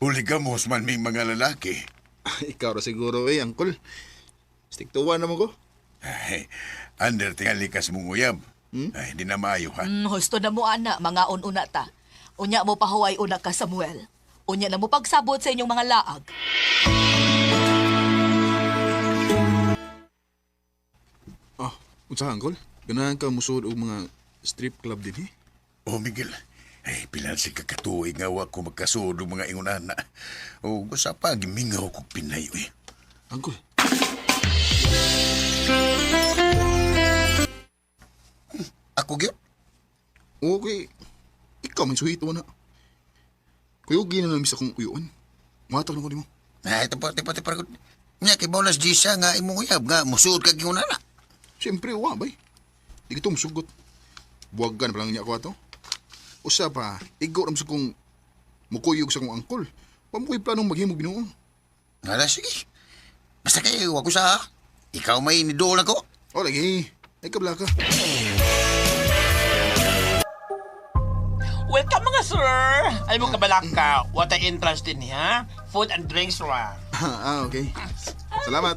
Huli ka mo, man may mga lalaki. Ikaw ra siguro eh, Uncle. Stick to one naman ko. Ay, under tingali kas mong uyab. Ay, di na maayo, ha? Husto na mo ana, mga ununa ta. Unya mo pahuway una ka Samuel. Unya na mo pagsabot sa inyong mga laag. Oh, unsa ka, Uncle? Ganahan ka musuod og mga strip club dinhi? Oh, Miguel. Ay, pilan si kakatuig nga wa ko magkasuod og mga ingon ana. O gusa pa gimingaw kog Pinay uy. Uncle. Ako gyud? Okay. Ikaw may suhito na. Kuyog na namin sa akong uyon. Matag na ko nimo. Ay, tipo, tipo, tipo. Nya, kay Bolas Gisa nga imong uyab nga musuod kag ingon ana. Siyempre, wa bay. Di kito musugot. Buwagan pa lang niya ako ato. Usa pa, igo ram sa kong mukuyog sa kong angkol. Wa mo ko'y planong maghimog binuong. Wala, sige. Basta kay, wa ko sa ha. Ikaw may nidool ako. O, lagi. Ay, kabla ka. Welcome mga sir! Alam mo kabalaka, what I interest in ha? Food and drinks ra. Okay. Salamat.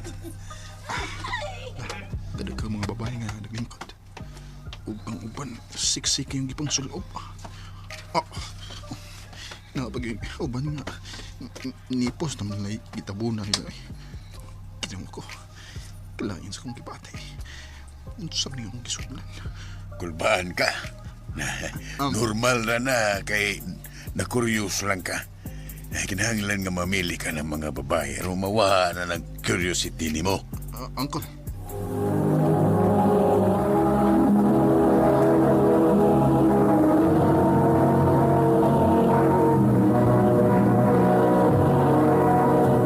Dadag ka mga babae nga naglingkod. Ug ang uban, siksik yung gipang sulob. Oh, napag uban nga. Nipos naman lay gitabuna nila. Ginawa ko. Kalain sa kong gipatay. Unsa man akong gisudlan. Kulbaan ka. Na, normal na na kay na-curious lang ka. Na, kinahanglan nga mamili ka ng mga babae aron mawa na ng curiosity nimo. Uncle.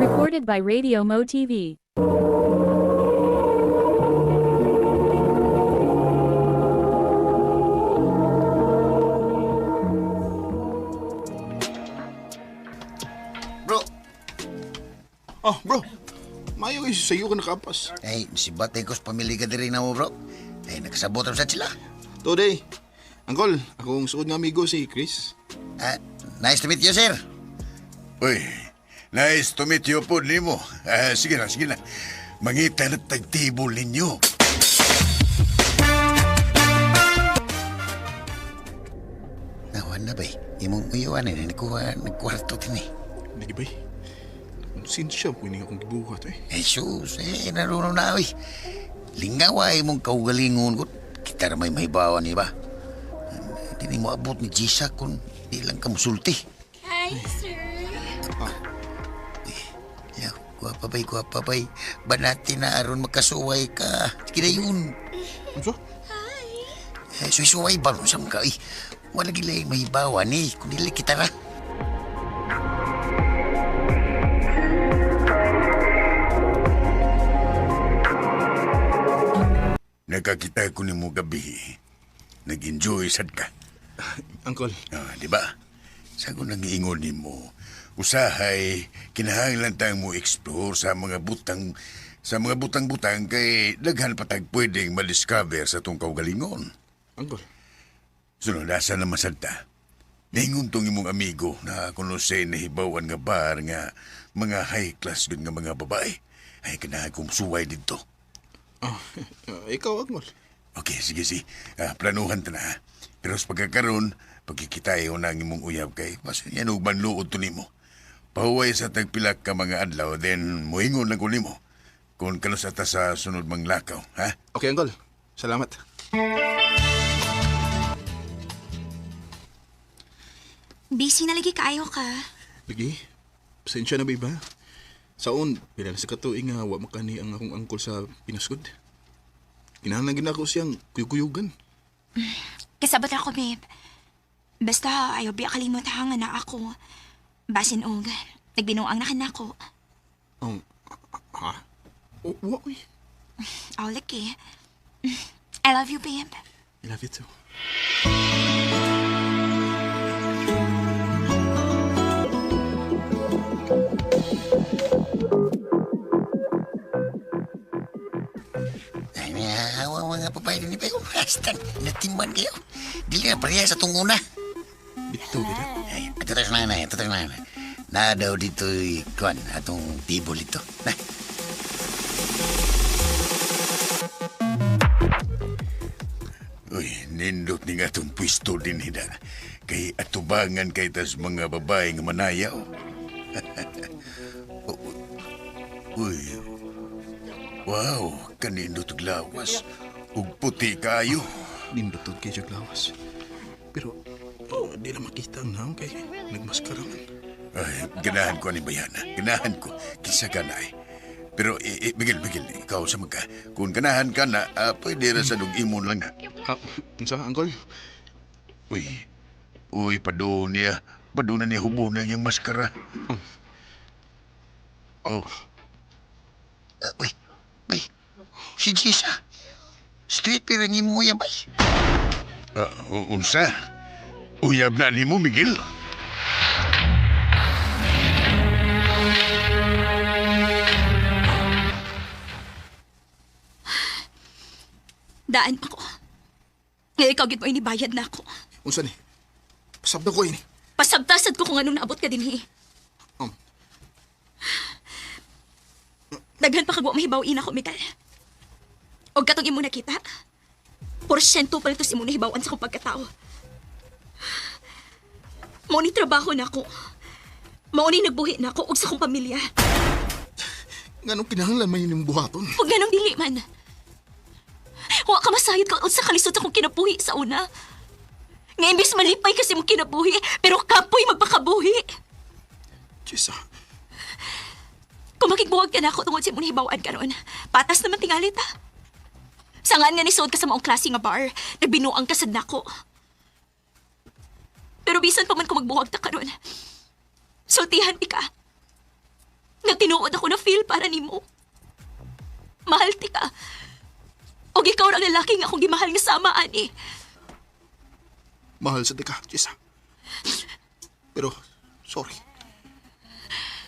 Recorded by Radio Mo TV. Bro. Oh, bro. Mayo kay sa iyo ka nakapas. Ay, si Batay ko sa pamilya ka diri na mo, bro. Ay, nakasabot sa sila. Today. Uncle, akong suod nga amigo si Chris. Ah, nice to meet you, sir. Uy, nice to meet you po nimo. Ah, sige na, sige na. Mangita na tagtibol ninyo. Nawan na ba eh. Imong uyuan eh. Nagkuha, nagkwarto din eh. Lagi bay. Konsensya po ini akong gibuhat eh. Eh, sus, eh, naruno na oy. Lingawa imong kaugalingon ko. Kita ra may mahibawan ni ba? Hindi mo abot ni Jisa kung di lang ka musulti. Hi, sir. Ya, guwapa bay, guwapa bay. Banati na aron makasuway ka. Sige na yun. Ano? Eh, suway-suway ba? Saan ka? Eh, wala gila yung mahibawan eh. Kung dili kita ra. Nakakita ko nimo gabi. Nag-enjoy sad ka. Uncle. Ah, di ba? Sa ko nang iingon nimo, usahay kinahanglan tang mo explore sa mga butang sa mga butang-butang kay daghan pa tag pwedeng madiscover sa tong kaugalingon. Uncle. Sunod, asa naman sad ta? Ningon tong imong amigo na kuno say nahibawan nga bar nga mga high class gud nga mga babae. Ay kinahanglan kong suway didto. Ah, ikaw, Uncle. Okay, sige, sige. Ah, planuhan ta na. Ha? Pero sa pagkakaroon, pagkikitayo na ang imong uyab kay, mas yan og banluod to nimo. Pahuway sa tagpilak ka mga adlaw, then muingon lang ko nimo. Kung kanus ata sa sunod mang lakaw, ha? Okay, Uncle. Salamat. Busy na lagi kaayo ka. Lagi, pasensya na ba iba? Saon, pila na sa katuig nga wa makani ang akong angkol sa pinasgod. Kinahanglan gid ako siyang kuyog-kuyugan. Kasabot ako, babe. Basta ayaw biya kalimot ha nga na ako. Basin og, nagbinuang na ka na ako. Ha? Oh, wa, uy. Oh, lagi. I love you, babe. I love you too. Ay, awa mga papay ni Pego. Basta, natiman kayo. Dili na pareha sa tunguna. Una. Bito, bito. Ay, ato tayo sa nanay, ato tayo sa nanay. Na daw dito, kuan, atong tibol ito. Na. Uy, nindot ni nga atong pwesto din hida. Kay atubangan kay tas mga babae nga manayaw. Uy, wow, kanindot og lawas. Ug puti kayo. Nindot og kay lawas. Pero, Oh, di lang makita ang naong kay nagmaskara man. Ay, ganahan ko ani bayana. Ganahan ko. Kinsa ka na eh. Pero, Miguel, Miguel, ikaw sa magka. Kung ganahan ka na, pwede ra sa imo lang na. Ah, unsa, Uncle? Uy, uy, padun niya. Padun na niya hubo na niyang maskara. Oh. Uy, uy, si Jisa. Straight pero ni mo yan, bay. Unsa? Uyab na ni mo, Miguel. Daan pa ko. Ngayon ikaw gid mo inibayad na ako. Unsa ni? Pasabda ko ini. Pasabtasad ko kung anong naabot ka dinhi. Daghan pa kag wa mahibaw-in ako, Miguel. Og katong imo nakita, porsyento pa nito sa imo nahibaw-an sa akong pagkatao. Mao ni trabaho na ako. Mao ni nagbuhi na ako ug sa akong pamilya. Nganong kinahanglan man yun yung buhaton? Huwag ganong dili man. Wa ka masayod ka sa kalisod sa akong kinabuhi sa una. Nga imbis malipay kasi mong kinabuhi, pero kapoy magpakabuhi. Jessa, Kung makigbuwag ka na ako tungod sa imong nahibaw-an karon, patas naman tingali ta. Sangaan nga nisuod ka sa maong klase nga bar, nagbinuang ka sad nako. Pero bisan pa man kung magbuwag ta karon, sultihan ti ka. Nga tinuod ako na feel para nimo. Mahal ti ka. Og ikaw ra ang lalaki nga akong gimahal nga sama ani. Mahal sa ka, Jessa. Pero, sorry.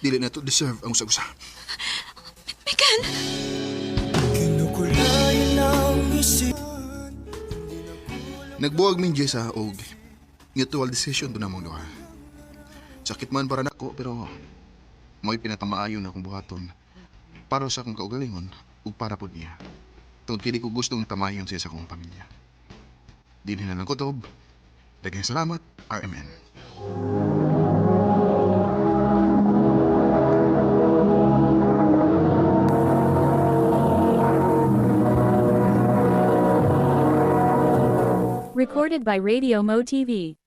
Dili na to deserve ang usag-usa. Miguel! Nagbuwag min Jessa og mutual decision to namong duha. Sakit man para nako pero mo'y pinakamaayo na akong buhaton para sa akong kaugalingon ug para pud niya. Tungod kay di ko gustong tamayon siya sa akong pamilya. Dinhi na lang kutob. Daghang salamat, RMN. Recorded by Radio Mo TV.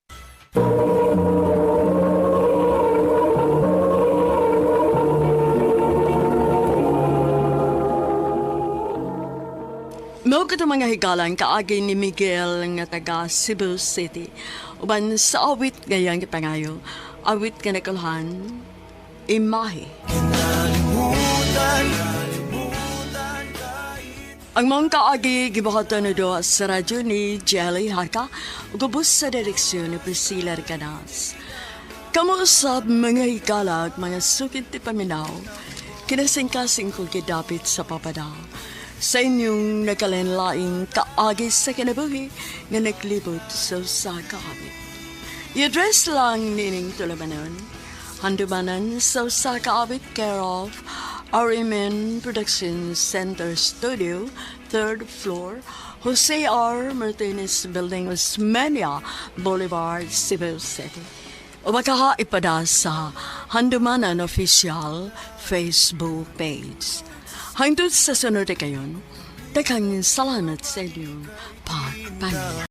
Mao kato mga higalan kaagi ni Miguel nga taga Cebu City. Uban sa awit ngayang gipangayo, awit nga nakulhan, Imahe. Ang mga kaagi gibuhatan na do sa radyo ni Jelly Haka ug ubos sa direksyon ni Priscilla Canas. Kamo usab mga higala ug mga sukit ti paminaw, kinasingkasing ko gidapit sa papada. Sa inyong nakalinlaing kaagi sa kinabuhi nga naglibot sa usa ka awit. I-address lang nining tulumanon, Handumanan sa usa ka awit, care of RMN Production Center Studio, third floor, Jose R. Martinez Building, Osmeña Boulevard, Cebu City. O baka ipada sa Handumanan Official Facebook page. Hangtod sa sunod kayon, daghang salamat sa inyong pagpaminaw.